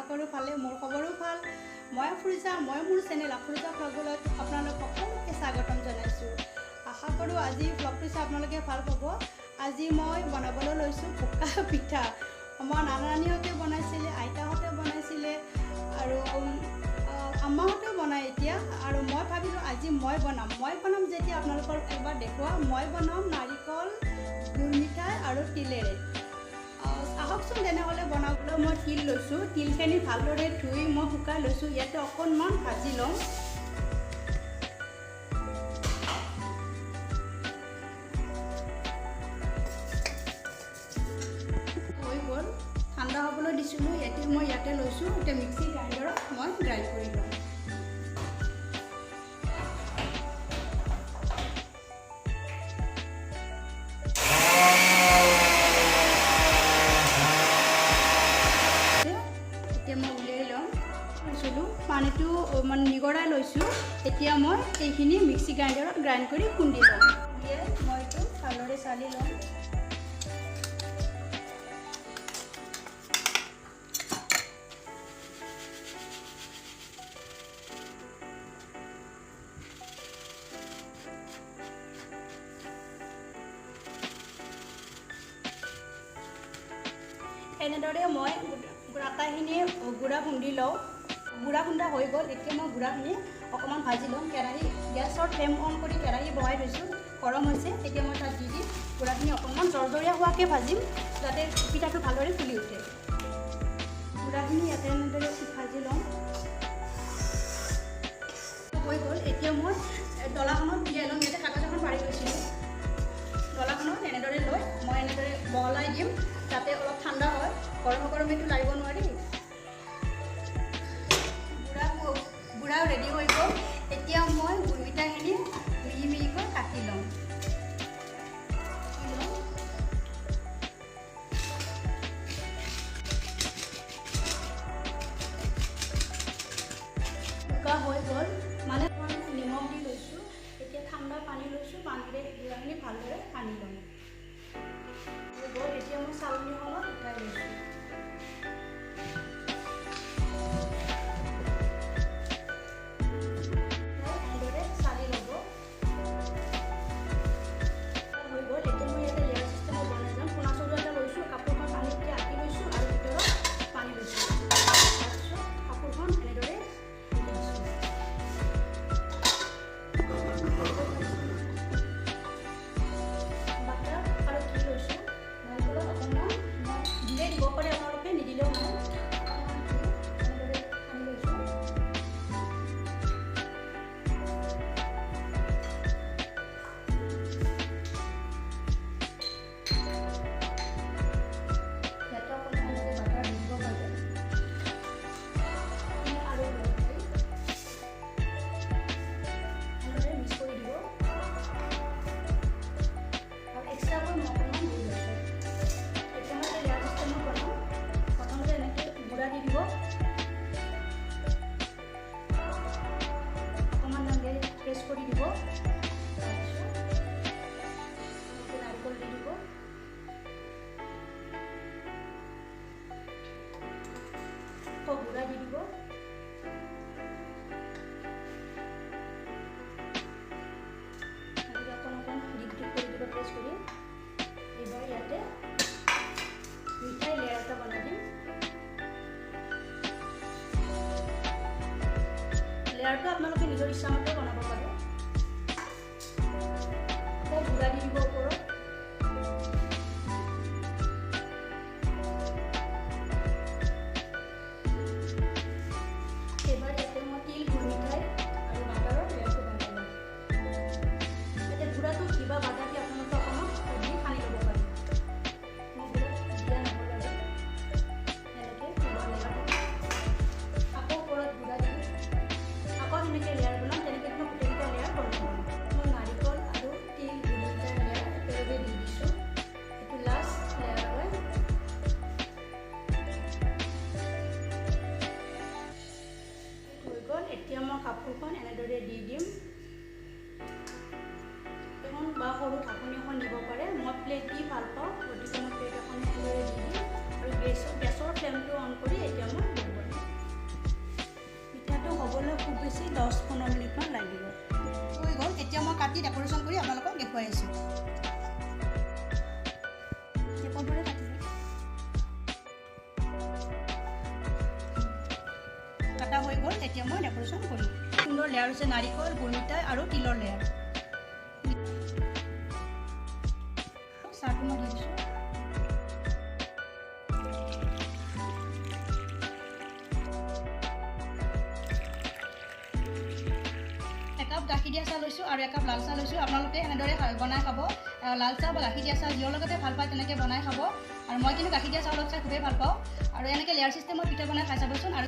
কৰোঁ ভালে, মোৰ খবৰো ভাল। মই আফৰুজা, মই মোৰ চেনেল আফৰুজা ভ্লগলৈ আপোনালোক সকলোকে স্বাগতম জনাইছোঁ। আশা কৰোঁ আজি ভ্লগটো চাই আপোনালোকে ভাল পাব। আজি মই বনাবলৈ লৈছোঁ বোকা পিঠা। আমাৰ নানা নানীহঁতে বনাইছিলে, আইতাহঁতে বনাইছিলে আৰু আম্মাহঁতেও বনায় এতিয়া। আৰু মই ভাবিলোঁ আজি মই বনাম। মই বনাম যেতিয়া আপোনালোকক এবাৰ দেখুওৱা। মই বনাম নাৰিকল, গুৰ মিঠাই আৰু তিলেৰে। আহকচোন তেনেহ'লে বনাবলৈ। মই তিল লৈছোঁ, তিলখিনি ভালদৰে ধুই মই শুকাই লৈছোঁ। ইয়াতে অকণমান ভাজি ল'ম। হৈ গ'ল, ঠাণ্ডা হ'বলৈ দিছিলোঁ। এতিয়া মই ইয়াতে লৈছোঁ। এতিয়া মিক্সি গ্ৰাইণ্ডাৰত মই গ্ৰাইণ্ড কৰি ল'ম। এতিয়া মই উলিয়াই ল'ম। লৈছিলোঁ, পানীটো মানে নিগৰাই লৈছোঁ। এতিয়া মই এইখিনি মিক্সি গ্ৰাইণ্ডাৰত গ্ৰাইণ্ড কৰি খুন্দি ল'ম। উলিয়াই মই এইটো ভালদৰে চালি ল'ম। এনেদৰে মই আটাইখিনি গুড়া খুন্দি লওঁ। গুড়া খুন্দা হৈ গ'ল। এতিয়া মই গুড়াখিনি অকণমান ভাজি ল'ম। কেৰাহী গেছৰ ফ্লেম অন কৰি কেৰাহী বহাই থৈছোঁ, গৰম হৈছে। এতিয়া মই তাত দি দিম। গুড়াখিনি অকণমান জৰজৰীয়া হোৱাকৈ ভাজিম, যাতে পিঠাটো ভালদৰে ফুলি উঠে। গুড়াখিনি ইয়াতে এনেদৰে ভাজি ল'ম। হৈ গ'ল। এতিয়া মই ডলাখনত উলিয়াই ল'ম। ইয়াতে কাগজ এখন পাৰি লৈছিলোঁ। ডলাখনত এনেদৰে লৈ মই এনেদৰে বহলাই দিম, যাতে অলপ ঠাণ্ডা হয়। গৰমে গৰমেতো লাৰিব নোৱাৰি। গুড়াও ৰেডি হৈ গ'ল। এতিয়া মই গুৰ মিঠাইখিনি মিহি মিহিকৈ কাটি ল'ম। শুকা হৈ গ'ল, মানে মই নিমখ দি লৈছোঁ। এতিয়া ঠাণ্ডা পানী লৈছোঁ, পানীৰে গুড়াখিনি ভালদৰে সানি ল'ম। হৈ গ'ল। এতিয়া মই চালনীখনত উঠাই লৈছোঁ। এনেদৰে চালি ল'ব। হৈ গ'ল। এতিয়া মই ইয়াতে লেয়াৰ চিষ্টেমত বনাই যাম। পোনা চৰু এটা লৈছোঁ, কাপোৰখন পানীত আঁকি লৈছোঁ আৰু ভিতৰত পানী লৈছোঁ। তাৰপিছত কাপোৰখন এনেদৰে দি দিছোঁ। বাটাৰ আৰু ঘি লৈছোঁ। নাৰিকলত অকণমান মই দিলে দিব পাৰে আপোনালোকে, নিদিলেও নাই। অকণমান ঘি এনেদৰে সানি লৈছোঁ। ইয়াতে অকণমান এনেকৈ বাটাৰ দি দিব পাৰে। তিল আৰু গুৰ মিঠাই এনেদৰে মিক্স কৰি দিব। আৰু এক্সট্ৰাকৈ মই অকণমান গুৰ লৈছোঁ। এতিয়া মই লেয়াৰ চিষ্টেমত বনাম। প্ৰথমতে এনেকৈ গুড়া দি দিব, অকণমান এনেকৈ প্ৰেছ কৰি দিব। তাৰপিছত এনেকৈ নাৰিকল দি দিব। আকৌ গুড়া দি দিব। এনেকৈ অকণ অকণ ডিপ ডিপ কৰি দিব, প্ৰেছ কৰি। এইবাৰ ইয়াতে মিঠাই লেয়াৰ এটা বনাই দিম। লেয়াৰটো আপোনালোকে নিজৰ ইচ্ছামতে বনাব পাৰে। আকৌ গুড়া দি দিব ওপৰত। এইবাৰ ইয়াতে মই তিল, গুৰ মিঠাই আৰু বাটাৰৰ লেয়াৰটো বনাই ল'ম। ইয়াতে গুড়াটো ঘি বা বাটাৰ দি আপোনালোকে অকণমান দি সানি ল'ব পাৰে। মই গুড়া দিয়া নহ'ল আৰু। এনেকৈ তিলৰ লেয়াৰটো, আকৌ ওপৰত গুড়া দিম, আকৌ সেনেকৈ লেয়াৰ বনাম। তেনেকৈ মই গোটেইকেইটা লেয়াৰ বনাই ল'ম। মই নাৰিকল আৰু তিল, গুৰ মিঠাইৰ লেয়াৰ একেলগে দি দিছোঁ। এইটো লাষ্ট লেয়াৰ হয়। হৈ গ'ল। এতিয়া মই কাপোৰখন এনেদৰে দি দিম। এখন বা সৰু ঢাকনি এখন দিব পাৰে। মই প্লেট দি ভাল পাওঁ, গতিকে মই প্লেট এখন এনেদৰে দি দিম। আৰু গেছৰ ফ্লেমটো অন কৰি এতিয়া মই বহুৱাই দিম। বেছি 10-15 মিনিটমান লাগিব। হৈ গ'ল। এতিয়া মই কাটি ডেক'ৰেশ্যন কৰি আপোনালোকক দেখুৱাই আছোঁ। কাটা হৈ গ'ল। এতিয়া মই ডেক'ৰেশ্যন কৰিম। সুন্দৰ লেয়াৰ হৈছে নাৰিকল, গুৰ মিঠাই আৰু তিলৰ লেয়াৰ। চাহটো মই দি দিছোঁ। একাপ গাখীৰ দিয়া চাহ লৈছোঁ আৰু একাপ লাল চাহ লৈছোঁ। আপোনালোকে এনেদৰে বনাই খাব। লাল চাহ বা গাখীৰ দিয়া চাহ যিহৰ লগতে ভাল পায় তেনেকৈ বনাই খাব। আৰু মই কিন্তু গাখীৰ দিয়া চাহৰ লগত খাই খুবেই ভাল পাওঁ। আৰু এনেকৈ লেয়াৰ চিষ্টেমত পিঠা বনাই খাই চাবচোন। আৰু